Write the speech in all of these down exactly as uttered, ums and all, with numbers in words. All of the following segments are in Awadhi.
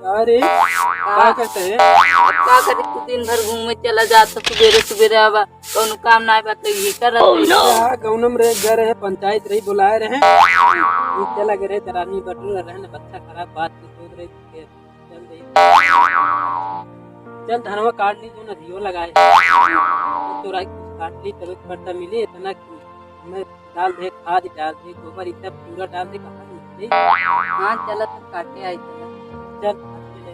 अरे, का करते हैं? अब का करी, तू दिन भर घूमे चला जात, सुबेरे सुबेरे आवा, कौनो काम नाय बात, यही कर रहे। Oh, no! हाँ, गौनम रे, घर है, पंचायत रही, बुलाए रहे। ये चला गए रहे, दरानी बटुर रहे न, बच्चा खराब बात के सोच रहे, फिर चल दे। चल, धनवा काट ली, जो नदियो लगाए। तोरा कुछ काट ली, तबे पट्टा मिली, इतना मैं डाल दे, खाद डाल दे, गोबर, ई सब पूरा डाल दे, कहाँ मिलते? हाँ, चला तब काटे आई, चला। चल, काटे ले।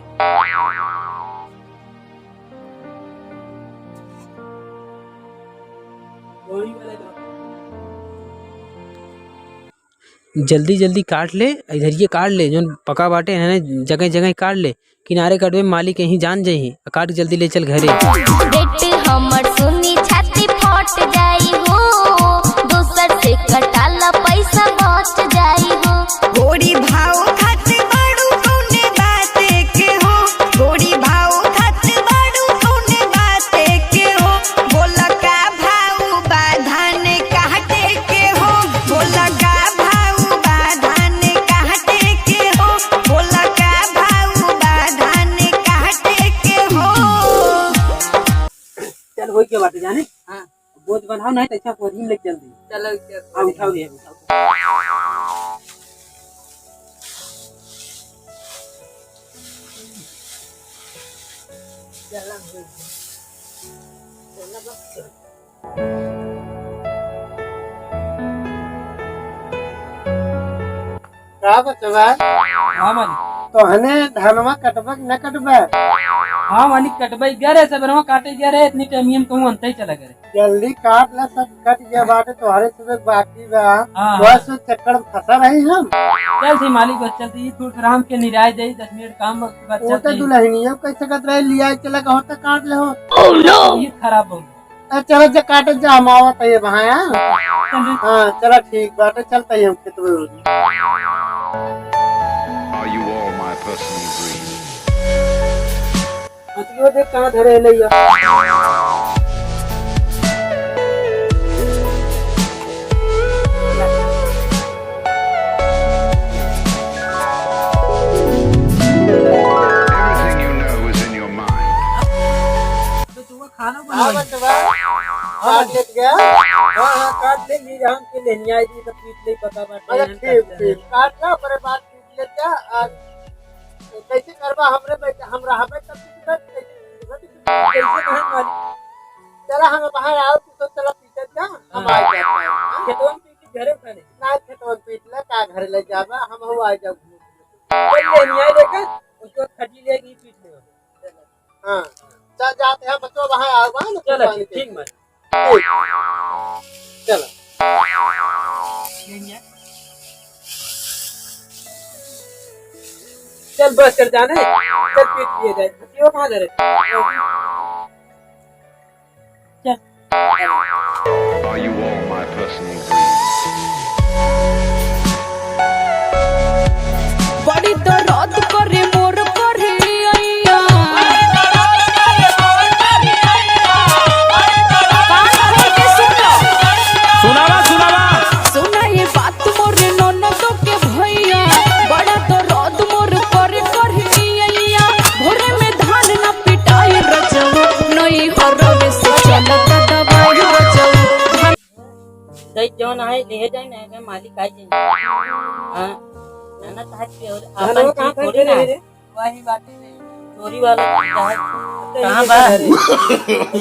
वही वाला जो जल्दी जल्दी काट ले, इधरिये काट ले, जौन पका बाटे, एहने जगह जगह काट ले, किनारे काटबे, मालिक यहीं जान जइहीं, काट के जल्दी ले चल घरे। बेटी हमर सुनी छाती फट जाई हो, दोसर से कटाला पैसा बच जाई हो। गोरी भाव खातिर बड़ू कौने बात के हो, गोरी भाव खातिर बड़ू कौने बात के हो, बोला का भाव बा धान काटे के हो, बोला का भाव बा धान काटे के हो, बोला का भाव बा धान काटे के हो। चल, होई के बाटे जाने? हाँ। बोझ बनाओ, नहीं तो ऐसा बोरी में लेके चल दी। चलो, चलो। हाँ, उठाओ ये, उठाओ। चलो, चलो, बस। का बचवा? हाँ मालिक। तोहने धनवा कटबा कि न कटबा? हाँ मालिक, कटबा गया रहे, सबरवा काटे गया रहे, इतनी टाइम में कहूँ अंत ही चला गए। जल्दी काट ले, सब कट गया बाटे, तोहरे सुबह बाकी बा। हाँ, बस हाँ। चक्कर में फंसा रही हम। चल थी मालिक, बस चल थी, थोड़ा आराम के निराय जाई, दस मिनट काम बस वो चल तो थी। दुल्हनिया कैसे कत रहे, लिया चला का होता काट ले हो। Oh, no! ये खराब हो गया। अरे चला जा काटे जा, हम आवत है वहाँ, हाँ? चल रे। हाँ, चला ठीक बाटे, चलते हैं हम खेतवे ओरी। Are you all my personal dreams? हथियो देख कहाँ धरे है लइया। Everything you know is in your mind. तो तू खाना हाँ, बना। बचवा। काट लेत गया। हाँ, हाँ, काट ले, ली राम के लेनिया आई थी, तो पीट ले, पता बाटे, अच्छा, हम ठीक, काट ले। ठीक। काट ला, ओकरे बाद पीट लेत जा, आ, कैसे करबा, हमरे में, हम रहबे तब तू कर, कैसे, कैसे कहे मारी? चला, हम बाहर आओ, तू सब चला पीटत जा, हम हाँ। आ जाते हैं। खेतवन पीट के घरे उठाने। ना, खेतवन पीट ले, का घरे ले जाबा, हम हो आ जाओ। चल, लेनिया लेकर, उसको खटी लेगी, पीट ले। हाँ, चल जाते हैं बच्चों, वहाँ आओ, वहाँ ना चलो, कुर्बानी ठीक, के। ठीक, मालिक। ठीक। चलो। चल, बस कर जाने, चल पीट दिए जाए। वो कहाँ जा रहे? चल। Are you all my personal dreams? बड़ी दर्द करे मोर करिया। कान खोल के सुन लो। सुनावा, सुनावा। सुना ये बात मोरे ननद के भैया, बड़ा दर्द मोर करे करिया। भोरे में धान न पिटाई रजवा, नई हरवे से चलत दवाई रजवा। धान गई जौन आए, ले जाए ना, अगर मालिक आ जाए। हाँ, ना, ना, ताज के और धनवा अपन कहाँ चीज थोड़ी फेंक ना। दे रे? वही बात है, चोरी वाला चीज है। कहाँ बा?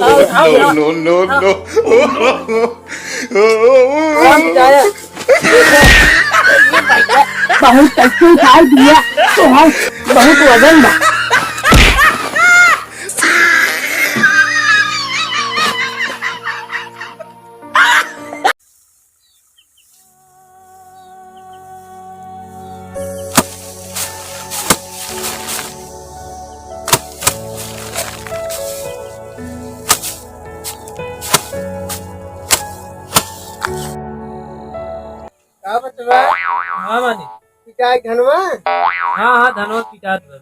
आओ, आओ, आओ। No, no, no, no। आओ, जाए। बहुत अच्छा उठाई दिया, तो हम बहुत वजन बा। का बचवा? हाँ, मालिक। पिटाई धनवा? हाँ, हाँ, धनवा पिटात बा।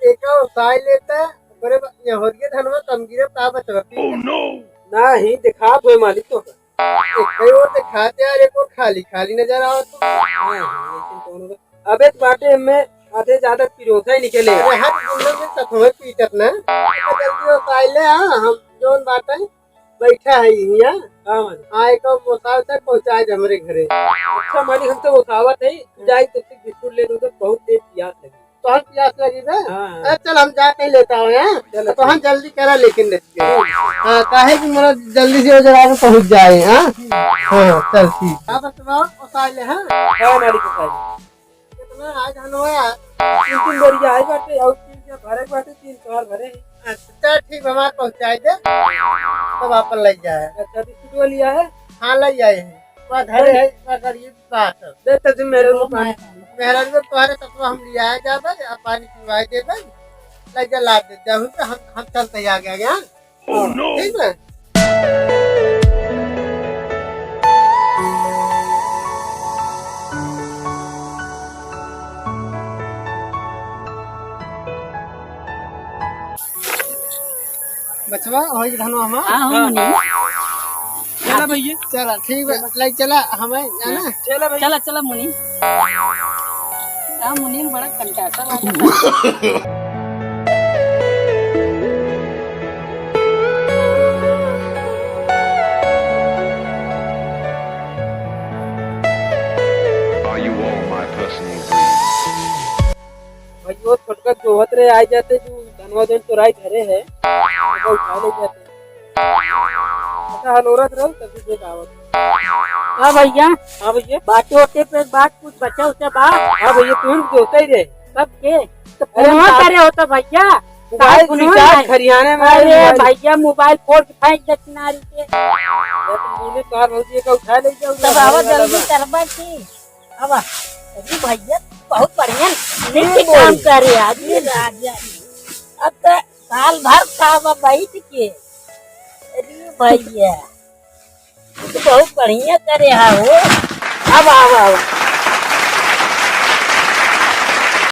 एका उसाई लेता, बरे बा, यहाँ होरिया धनवा तमगिरे का बचवा? Oh, no! नाही, दिखात होए मालिक तो। एक कई ओर दिखात यार, एक ओर खाली, खाली नजर आवत तो। हाँ, हाँ, लेकिन कौनो बा-, अबे तो बाटे में आधे ज्यादा पिरोसा ही निकले। अरे हट, तुम लोग भी सथवे पीटत ना। तो जल्दी ओसाइ ले, हाँ, हम जौन बात है, बैठा है हियाँ। हाँ, मालिक। हाँ, एक ओसाव तक पहुँचाए दे हमरे घरे। अच्छा, मालिक, हम तो ओसावत है, जाई तो फिर बिस्कुट ले लूँ, तो बहुत तेज प्यास लगी। तो हम प्यास लगी बे? हाँ, हाँ। अरे चल, हम जाके लेता हूँ, हाँ? चलो, तो हम ठीक। जल्दी करा, लेकिन देखते हैं। हाँ, काहे कि मेरा जल्दी से उधर आके पहुँच जाए, हाँ? हाँ, चल, ठीक। हाँ, बस रहो, ओसाइ ले, हाँ? हाँ, मालिक, ओसाइ ले। कितना आज हलवा? तीन तीन बोरिया है बाटे, और तीन के भरे बाटे, तीन चार भरे हैं। अच्छा, ठीक, हमार पहुँचाइ दे, तब आपन ले जाए। अच्छा, बिस्कुट वाली है? हाँ, ले जाए हैं। वह घरे है, वह गरीब बात है। दे तो तुम मेरे को पानी। मेहरारू को तोहरे सतुआ हम लियाए जाबे, आ पानी पिवाए देबे, ले जा, ला दे, जाहू तो हम, हम चलते आ गए, हाँ? Oh, no! ठीक है? बचवा, होई धनवा हमार? हाँ, हाँ, मुनीम। चला भैया। चला, ठीक बा, ले चला, हमें जाना। चला भैया। चला, चला मुनीम। हाँ, मुनीम बड़ा कंटाटा लागत है। Are you all my personal dreams? भाई, वो छोटका जोहत रहे, आ जाते, जो धनवा जौन चोराई धरे है, तो उठा ले जाते। अच्छा, हलोरत रहो, तभी देख आवत। हाँ भैया। हाँ भैया। बाटे होते पे बात कुछ बचा उचा बा? हाँ भैया, तू तो होता ही रहे। कब के? तो अरे फोन हम करे होता भैया। मोबाइल साहब, फोन रिचार्ज नहीं। खरियाने में अरे मोबाइल। भैया, मोबाइल फोड़ के फेंक दे किनारे के। यार, तो तूने कहा भौजी का उठा ले जाओ, तब आवा जल्दी करबा की। अब अरे भैया, बहुत बढ़िया, नीक काम करे आज, ये राजा। अब तो साल भर खाबा बैठ के। अरे भैया, तू तो बहुत बढ़िया करे हा हो। अब आवा, आवा।